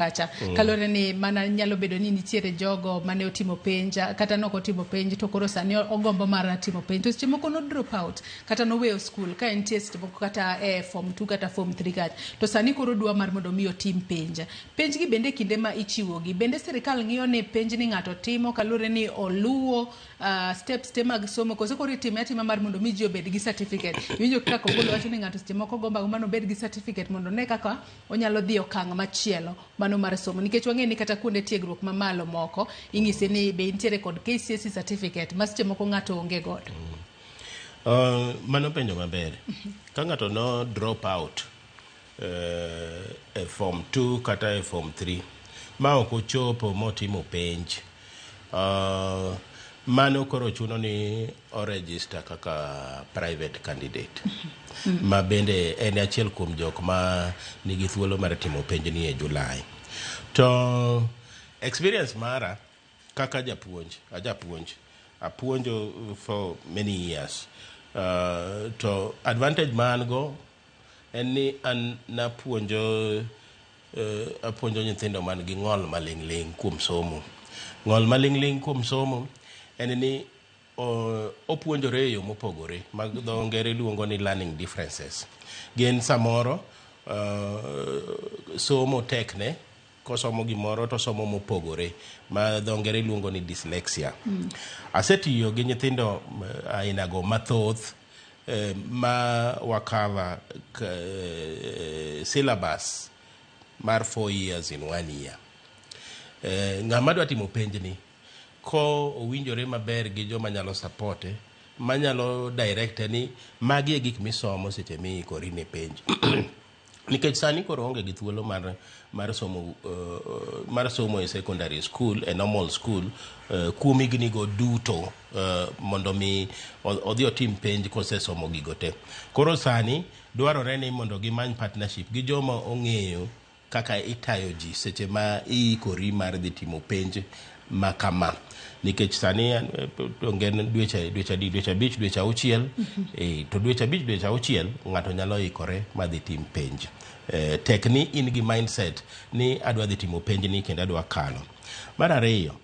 Kacha kaluwore ni mana nyalo bedo ni nitiere jogo mane otimo penj kata nok otimo penj to koro sani ogombo mar timo penj to seche moko no drop out kata noweyo skul ka entie seche moko kata e form 2 kata form 3 kacha to sani koro dwa mar mondo mi otim penj. Penj gi bende kinde ma ichiwo gi bende sirikal ng'iyo ni penj ni ng'ato timo kaluwore ni oluwo steps te mag somo koso koro itime atima mar mondo mi ji obed gi certificate. Iwinjo kaka Ogolo wacho ni ng'ato seche moko gombo agomba ni obed gi certificate mondo one kaka onyalo dhi okang' machielo mano mar somo nikech wang'eyo ni kata kuonde tiegruok mamalo moko inyisi ni be intiere kod KCSE certificate ma seche moko ng'ato onge godo. Mano penjo maber. Ka ng'ato no drop out e form 2 kata e form 3 ma ok ochopo motimo penj, mano koro chuno ni o register kaka private candidate ma bende en achiel kuom jok ma nigi thuolo mar timo penj ni e July. To experience mara kaka japuonj, ajapuonj, apuonjo for many years. To advantage ma an go en ni an napuonjo apuonjo nyithindo man gi ng'ol maling'ling' kuom somo. Ng'ol maling'ling' kuom somo en ni opuonjore e yo mopogore ma dho ngere luongo ni learning differences. Gin samoro somo tekne kosomo gimoro to somo mopogore ma dho ngere luongo ni dyslexia. Asetiyo gi nyithindo ainago mathoth ma wacover syllabus mar 4 years in one year. Ng'ama dwa timo penjni ko owinjore maber gi joma nyalo support manyalo direct ni magi e gik misomo seche miikori ne penj. Nikech sani koro onge gi thuolo mar somo e secondary school, e normal school kuom higni go duto mondo mi odhi otim penj kosesomo gigo te. Koro sani dwarore ni mondo gimany partnership gi joma ong'eyo kaka itayo ji seche ma iikori mar dhi timo penj ma kama. Nikech sani onge dweche adi, dweche 5, dweche 6, to dweche 5, dweche 6 ng'ato nyalo ikore ma dhi tim penj. Tek ni in gi mindset ni adwa dhi timo penj ni kendo adwa kalo. Mar ariyo,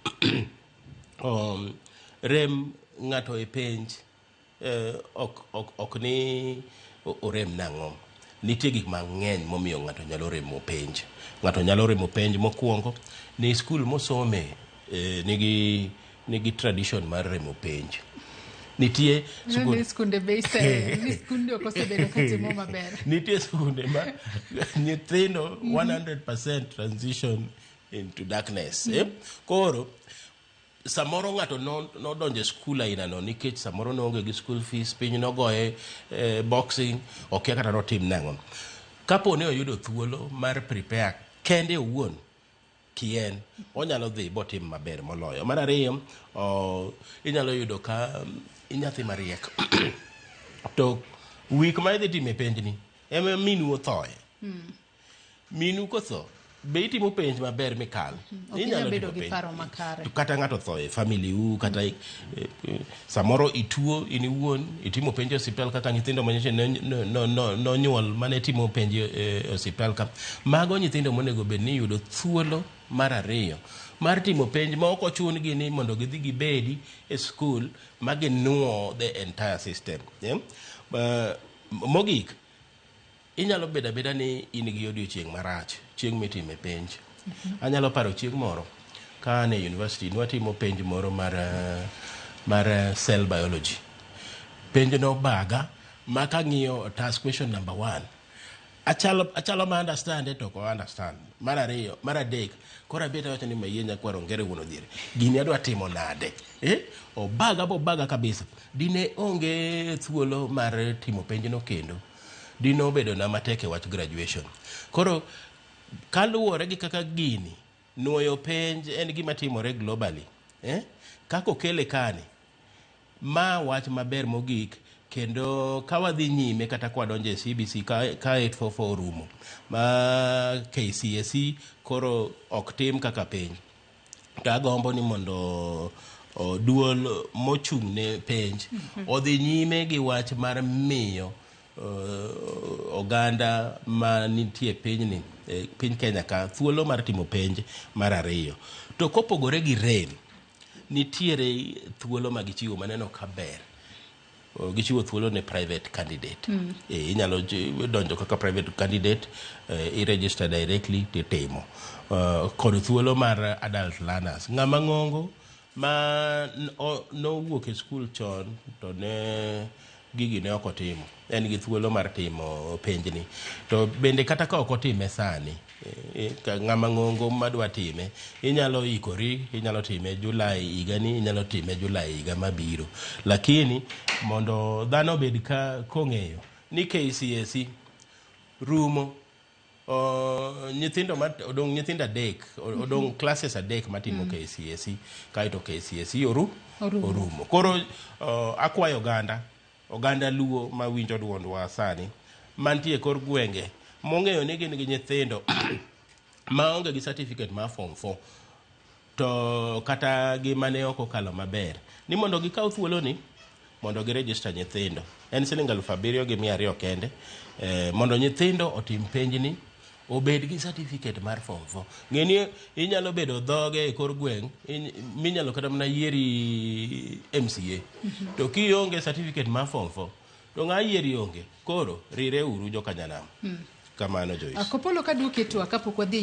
rem ng'ato e penj ok ni orem nang'o. Nitie gik mang'eny momiyo ng'ato nyalo remo penj. Ng'ato nyalo remo penj mokwongo ni skul mosome nigi tradition mar remo penj. Nitie skunde skunde be ni skunde ok osebedo katimo maber. Nitie skunde ma nyithindo 100% transition into darkness. Koro samoro ng'ato nodonjo e skul aina no nikech samoro noonge gi school fees, piny nogoye boxing, okia kata notim nang'o. Kapo ni oyudo thuolo mar prepare kende owuon kien, onyalo dhi botim maber moloyo. Mar ariyo, inyalo yudo ka inyathi mariek to week ma idhi time penjni ema minu othoe. Minu kotho, be itimo penj maber mikal? Ok inyal bedo gi paro makare. To kata ng'ato otho e family u, kata samoro ituo in iwuon, itimo penj e osiptal kaka nyithindo manyocha nonyuol mane timo penj e osiptal ka. Mago nyithindo monego bed ni yudo thuolo mar ariyo mar timo penj ma ok ochun gi ni mondo gidhi gibedi e skul ma ginuo the entire system. Yeah? Mogik, inyalo bedo abeda ni in gi odiochieng' marach chieng' mitime penj. Anyalo paro chieng' moro ka an e university nwatimo penj moro mar cell biology. Penj nobaga ma kang'iyo task question number 1 achalo ma understand to ok understand. Mar ariyo, mar adek, koro abet awacho ni mayie nyakwar Ongere wuon Odhiere. Gini adwa timo nade? Obaga bobaga kabisa. Dine onge thuolo mar timo penjno kendo. Dine obedo na matek e wach graduation. Koro kaluwore gi kaka gini nuoyo penj en gima timore globally. Kaka okele kani, ma wach maber mogik kendo ka wadhi nyime kata kwa donjo e CBC ka 844 orumo ma KCSE koro ok tim kaka penj. To agombo ni mondo duol mochung' ne penj odhi nyime gi wach mar miyo oganda ma nitie pinyni, piny Kenya ka, thuolo mar timo penj mar ariyo. To kopogore gi rem, nitiere thuolo ma gichiwo maneno ka ber. Gichiwo thuolo ne private candidate. Inyalo donjo kaka private candidate, i-register directly titimo. Kod thuolo mar adult learners. Ng'ama ng'ongo ma nowuok e skul chon to ne gigi ne ok otimo, en gi thuolo mar timo penjni. To bende kata ka ok otime sani, ng'ama ng'ongo madwa time, inyalo ikori, inyalo time Julai higani, inyalo time Julai higa mabiro. Lakini mondo dhano obed ka kong'eyo ni KCSE rumo, nyithindo ma odong', nyithindo adek odong' classes adek matimo KCSE, kaeto KCSE Orumo. Orumo. Koro akwayo oganda Luo mawinjo duondwa sani mantie e kor gwenge mong'eyo ni gin gi nyithindo maonge gi certificate mar form 4 to kata gi mane ok okalo maber, ni mondo gikaw thuoloni mondo giregister nyithindo. En siling 7,200 kende, mondo nyithindo otim penjni, obed gi certificate mar form 4. Ng'e ni inyalo bedo dhoge e kor gweng' minyalo kata mana yieri MCA, to kionge certificate mar form 4 to ng'a yieri onge. Koro rire uru joka nyanam. Kamano, Joyce. Kopolo, kaduoki e twak kapok wadhi e.